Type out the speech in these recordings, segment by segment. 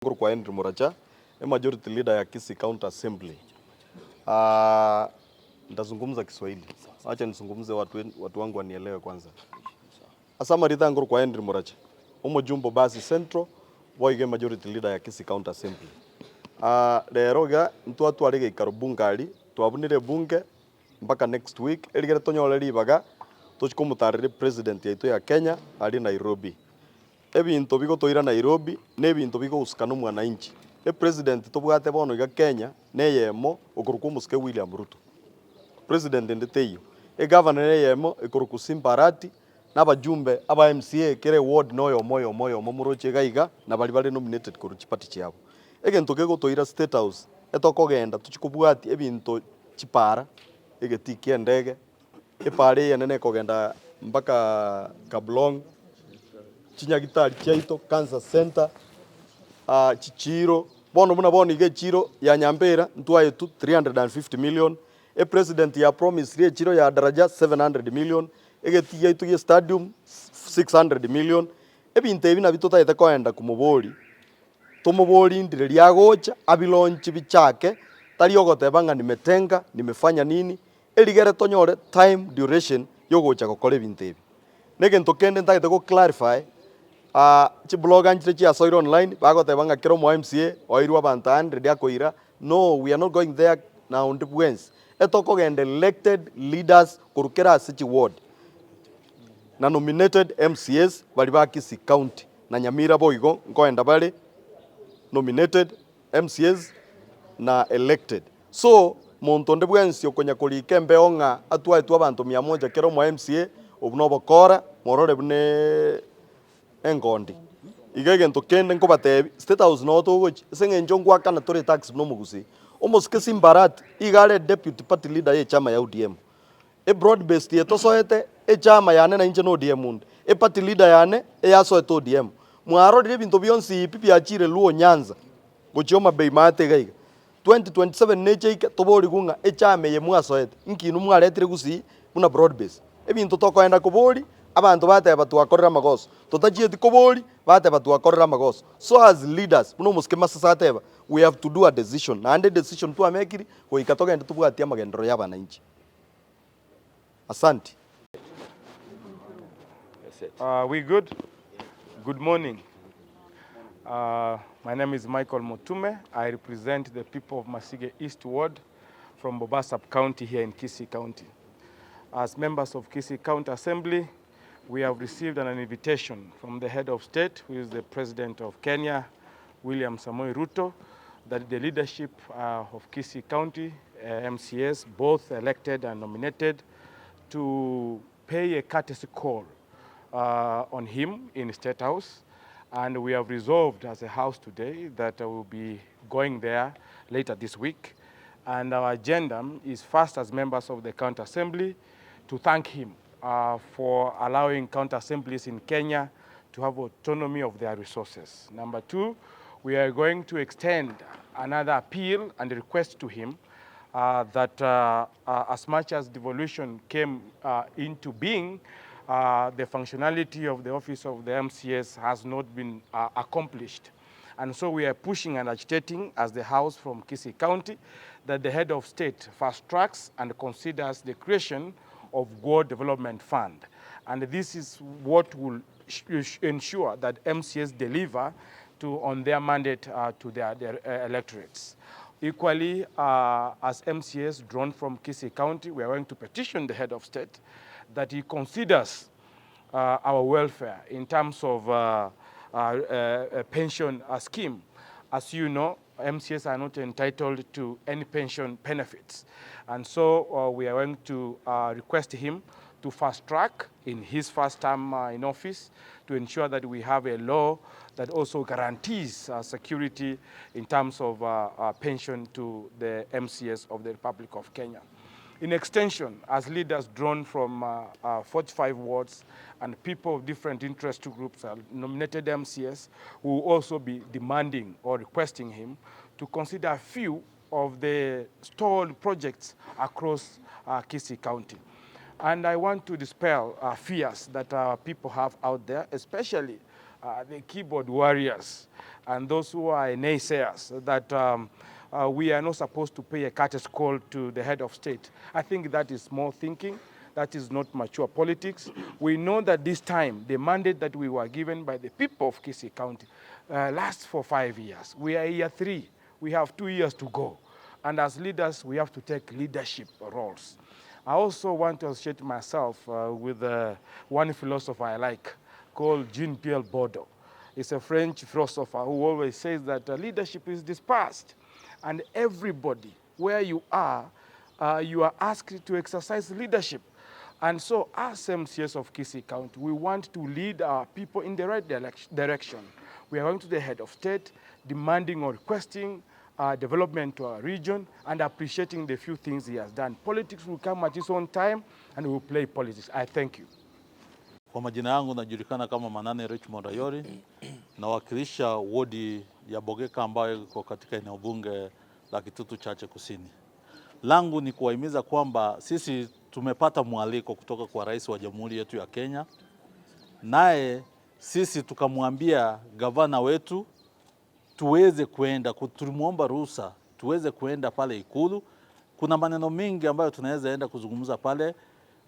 Nkorokwa Henry Muracha, e majority leader ya Kisii County Assembly. Nitazungumza Kiswahili. Wacha nizungumze watu, watu wangu wanielewe kwanza. Ase amarita nkorokwa Henry Muracha, omojumbe o Basi Central, boigo majority leader ya Kisii County Assembly. Rero iga ntwatware egeikaro bunge aria, twabunire ebunge mpaka next week, erigere tonyore ribaga tochi komotarera epresident yaito ya Kenya aria Nairobi. Ebinto bigotoira Nairobi nebinto bigohusika nomwananchi. Epresident tobwate bono iga Kenya neyemo okorokwa omosike William Ruto. President ende teiyo. Egavana neyemo ekorokwa Simba Arati na abajumbe aba MCA kera eward noyomo oyomo oyomo moroche iga iga na baria bare nominated korwa chiparty chiabo. Egento kegotoira state house etokogenda tochi kobwatia ebinto chipara, egetii kia endege, Epaara eyenene ekogenda mpaka Kablong, chinyagitari chiaito, cancer centre, chichiiro, bono buna bono iga echiiro ya Nyambera ntwaetwe 350 million, epresident ya promisire echiiro ya Daraja 700 million, egetii giaito gia estadium 600 million, ebinto ebi nabio totagete koenda komoboria, tomoborie ndire riagocha abilaunch bichake, tari ogoteba ng'a nimetenga, nimefanya nini, Erigere tonyore time duration yogocha gokora ebinto ebi. Negento kende ntagete go clarify, chiblogger nchire chiasoire online bagoteba ng'a kera omo MCA oeirwe abanto 100 akoira, no we are not going there na onde bwensi. Etokogenda elected leaders korwa kera ase chiward na nominated MCAs baria ba Kisii county na Nyamira boigo nkoenda bare nominated MCAs na elected. So, monto onde bwensi okonya korika embeo ng'a atwaetwe abanto mia moja kera omo MCA, obwo nobokora, morore buna engondi. Iga egento kende nkobatebi, state house noo togochia, ase eng'encho ngoakana tore etax buna omogusii. Omosike Simba Arati, iga are deputy party leader ya echama ya ODM. E broad based eye tosoete, echama yane na inche na ODM onde, e party leader yane eyasoete ODM. Mwarorire ebinto bionsi pi biachire Luo Nyanza, gochia Homa Bay maate iga iga. 2027 neche ike toborigwe ng'a echama eye mwasoete inki inwe mwaretire gusii buna broad base. Ebinto tokoenda kobori abanto bateba twakorire amagoso, totachieti kobori bateba twakorire amagoso. So as leaders buna omosike Masasa ateba we have to do a decision naende edecision twamekiri goika togende tobwatie amagenderero ya abananchi. Asanti. We good? Good morning. My name is Michael Motume. I represent the people of Masige East Ward from Boba Sub-County here in Kisii County. As members of Kisii County Assembly, we have received an invitation from the head of state, who is the president of Kenya, William Samoei Ruto, that the leadership of Kisii County, MCAs, both elected and nominated, to pay a courtesy call on him in State House. And we have resolved as a house today that we'll be going there later this week. And our agenda is first, as members of the County Assembly, to thank him for allowing county assemblies in Kenya to have autonomy of their resources. Number two, we are going to extend another appeal and request to him that as much as devolution came into being, the functionality of the office of the MCS has not been accomplished. And so we are pushing and agitating as the House from Kisii County that the head of state fast tracks and considers the creation of Go Development Fund. And this is what will ensure that MCS deliver to on their mandate to their electorates. Equally, as MCS drawn from Kisii County, we are going to petition the head of state that he considers our welfare in terms of a pension scheme. As you know, MCS are not entitled to any pension benefits. And so we are going to request him to fast track in his first term in office to ensure that we have a law that also guarantees security in terms of pension to the MCS of the Republic of Kenya. In extension, as leaders drawn from 45 wards and people of different interest groups are nominated MCS, who will also be demanding or requesting him to consider a few of the stalled projects across Kisii County. And I want to dispel fears that our people have out there, especially the keyboard warriors and those who are naysayers that um, uh, we are not supposed to pay a courtesy call to the head of state. I think that is small thinking. That is not mature politics. We know that this time, the mandate that we were given by the people of Kisii County uh, lasts for five years. We are year three. We have two years to go. And as leaders, we have to take leadership roles. I also want to associate myself uh, with uh, one philosopher I like called Jean-Pierre Bordeaux. He's a French philosopher who always says that uh, leadership is dispersed and everybody, where you are, uh, you are asked to exercise leadership. And so, as MCS of Kisii County, we want to lead our people in the right direction. We are going to the head of state, demanding or requesting uh, development to our region and appreciating the few things he has done. Politics will come at its own time and we will play politics. I thank you. Kwa majina yangu najulikana kama Manane Richmond Ayori, nawakilisha wodi ya Bogeka ambayo iko katika eneo bunge la Kitutu Chache Kusini. Langu ni kuwahimiza kwamba sisi tumepata mwaliko kutoka kwa rais wa jamhuri yetu ya Kenya, naye sisi tukamwambia gavana wetu tuweze kuenda, tulimwomba ruhusa tuweze kuenda pale Ikulu. Kuna maneno mengi ambayo tunaweza enda kuzungumza pale,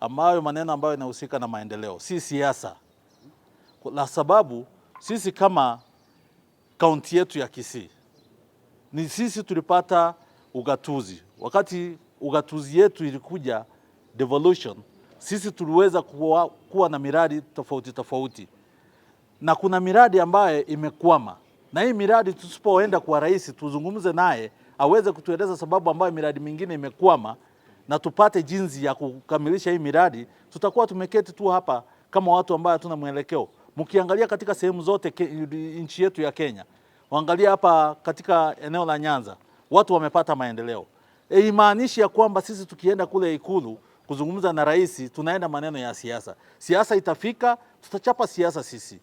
ambayo maneno ambayo yanahusika na maendeleo, si siasa. La sababu sisi kama kaunti yetu ya Kisii ni sisi tulipata ugatuzi. Wakati ugatuzi yetu ilikuja devolution, sisi tuliweza kuwa, kuwa na miradi tofauti tofauti, na kuna miradi ambayo imekwama, na hii miradi tusipoenda kwa rais tuzungumze naye aweze kutueleza sababu ambayo miradi mingine imekwama na tupate jinsi ya kukamilisha hii miradi, tutakuwa tumeketi tu hapa kama watu ambao hatuna mwelekeo. Mkiangalia katika sehemu zote ke, nchi yetu ya Kenya, waangalia hapa katika eneo la Nyanza, watu wamepata maendeleo. E, imaanishi ya kwamba sisi tukienda kule Ikulu kuzungumza na rais tunaenda maneno ya siasa. Siasa itafika, tutachapa siasa sisi,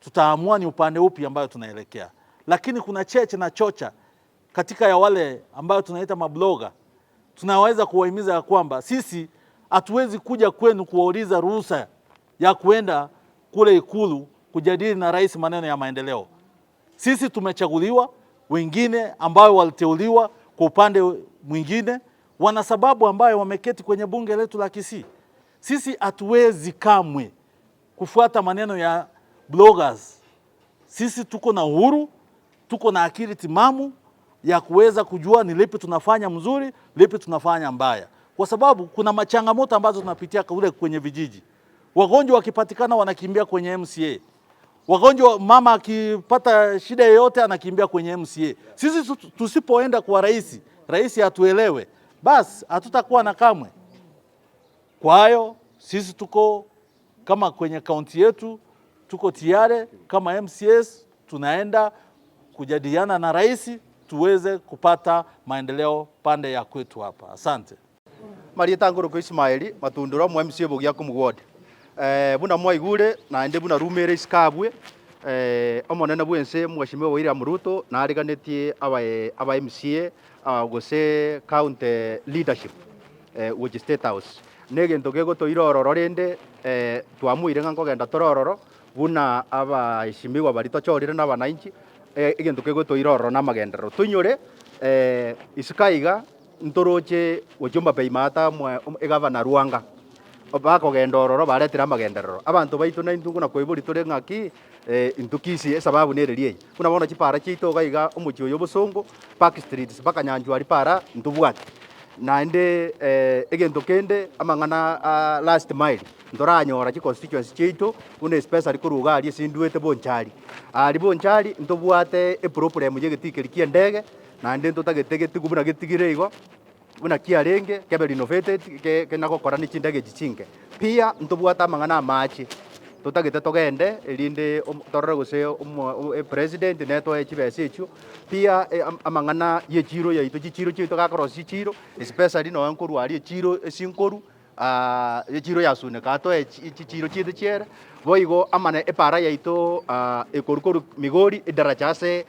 tutaamua ni upande upi ambayo tunaelekea, lakini kuna cheche na chocha katika ya wale ambayo tunaita mabloga, tunaweza kuwahimiza ya kwamba sisi hatuwezi kuja kwenu kuwauliza ruhusa ya kuenda kule Ikulu kujadili na rais maneno ya maendeleo. Sisi tumechaguliwa, wengine ambayo waliteuliwa kwa upande mwingine wana sababu ambayo wameketi kwenye bunge letu la Kisii. Sisi hatuwezi kamwe kufuata maneno ya bloggers. Sisi tuko na uhuru, tuko na akili timamu ya kuweza kujua ni lipi tunafanya mzuri, lipi tunafanya mbaya, kwa sababu kuna machangamoto ambazo tunapitia kule kwenye vijiji. Wagonjwa wakipatikana wanakimbia kwenye MCA. Wagonjwa, mama akipata shida yoyote anakimbia kwenye MCA. Sisi tusipoenda kwa rais, rais atuelewe, basi hatutakuwa na kamwe. Kwa hayo sisi tuko kama kwenye kaunti yetu tuko tayari kama MCS tunaenda kujadiliana na rais tuweze kupata maendeleo pande ya kwetu hapa. Asante. Marieta ngorokwa Ismaeli matundura omo MC obogia komu ward eh, buna mwaigure naende buna rumere isiko abwe eh, omonene bwa ense mweshimiwa William Ruto nariganetie aba aba MCA ah, gose county leadership eh, gochia State House. Na egento kegotoira ororo rende eh, twamoire ng'a nkogenda tore ororo buna abaeshimiwa baria tochorire na abananchi egento kegotoira ororo na amagenderero. Toinyore isiko aiga ntoroche gochia omapei maata mwa egavana Ruanga, bakogenda ororo baretire amagenderero. Abanto baito naintwe buna koiboria tore ng'aki intwe Kisii esababu nereri eye. Buna bono chipara chiaito iga iga omochie oyo Bosongo, Park Street mpaka Nyanchwari para ntobwate. Naende egento kende amang'ana a last mile, ntoranyora chiconstituency chiaito buna especially korwa iga aria ase ndwete Bonchari. Aria Bonchari ntobwate eproblem ya egetii keria kia endege, naende ntotagete getigwe buna getigire igo, buna kiarenge kebe renovated ke kena gokora ne chindege echi chinke. Pia ntobwate amang'ana amache, totagete togende erinde omo torore gose omo epresident netoe chibesa echio, pia amang'ana ya echiro yaito chichiro chiaito gakorosia chichiro, especially nonye nkorwa aria echiro ase nkorwa echiro ya Suneka atoe chichiro chiaito chiere, boigo amane epara yaito ekorwa korwa Migori edaracha ase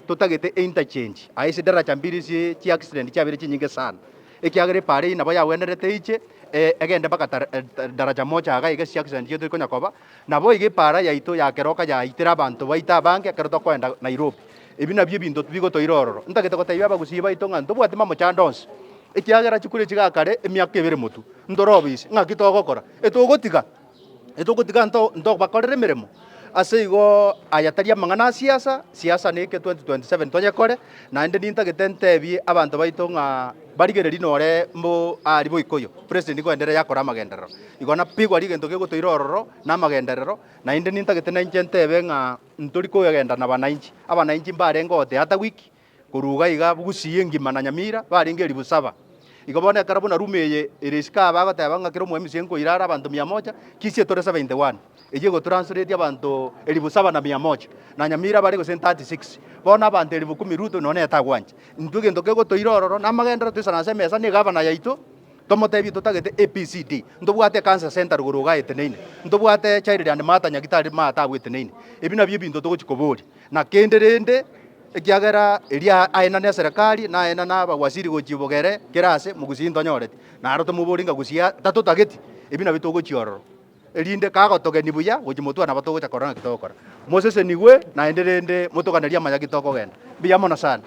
totagete interchange aye ase edaracha mbiri ase chiaccident chiabeire chinyinge sana. Ekiagera epaara eyio nabo yagwenerete eiche, egende mpaka tara daraja moja iga iga chiaccident chiaito chikonya koba, nabo iga epaara yaito ya keroka yaitire abanto baito abange ekero tokoenda Nairobi. Ebi nabio ebinto bigotoira ororo. Ntagete gotebia abagusii baito ng'a ntobwati mamochando onsi, ekiagera chikura echi gakare emiaka ebere motwe, ntore obisi, ng'aki togokora? Etogotiga, etogotiga nto ntobakorera emeremo. Ase igo aya tari amang'ana a siasa, siasa neke 2027 toyekore, naende nintagete ntebie abanto baito ng'a barigereria nore mbo aria boikoyo, president nkoendereria akore amagenderero. Igo napigwa rigento kegotoira ororo na amagenderero, naende nintagete nainche ntebe ng'a Ntori kogenda nabananchi, abananchi mbarenge gotea ata wiki, korwa iga iga Gusii engima na Nyamira barenge elifu saba. Igo bono ekero buna room eye ere isiko aa bagoteba ng'a kera omo-MCA nkoira are abanto mia moja, Kisii etore 71, eyio egotranslate abanto elifu saba na mia moja, na Nyamira bare gose 36. Bono abanto elifu kumi Ruto nonya nere tagwancha. Intwe egento kegotoira ororo namagenderero toisana ase emesa na egavana yaito. Tomotebie totagete ABCD, ntobwate ecancer center rogoro igaa eteneine, ntobwate child and mother nyagitari maate abwo eteneine. Ebi nabio ebinto togochi koboria. Na kende rende, ekiagera eria aenane eserekari, naenane abawaziri gochia bogere kera ase, mogusii ntonyoreti. Naro tomoborie ng'a gusii tatotageti, ebi nabio togochia ororo. Erinde kagotogenia buya gochia motwe nabo togocha korora ng'aki togokora. Mosesenigwe naende rende motoganerie amaya ki tokogenda. Mbuya mono sana.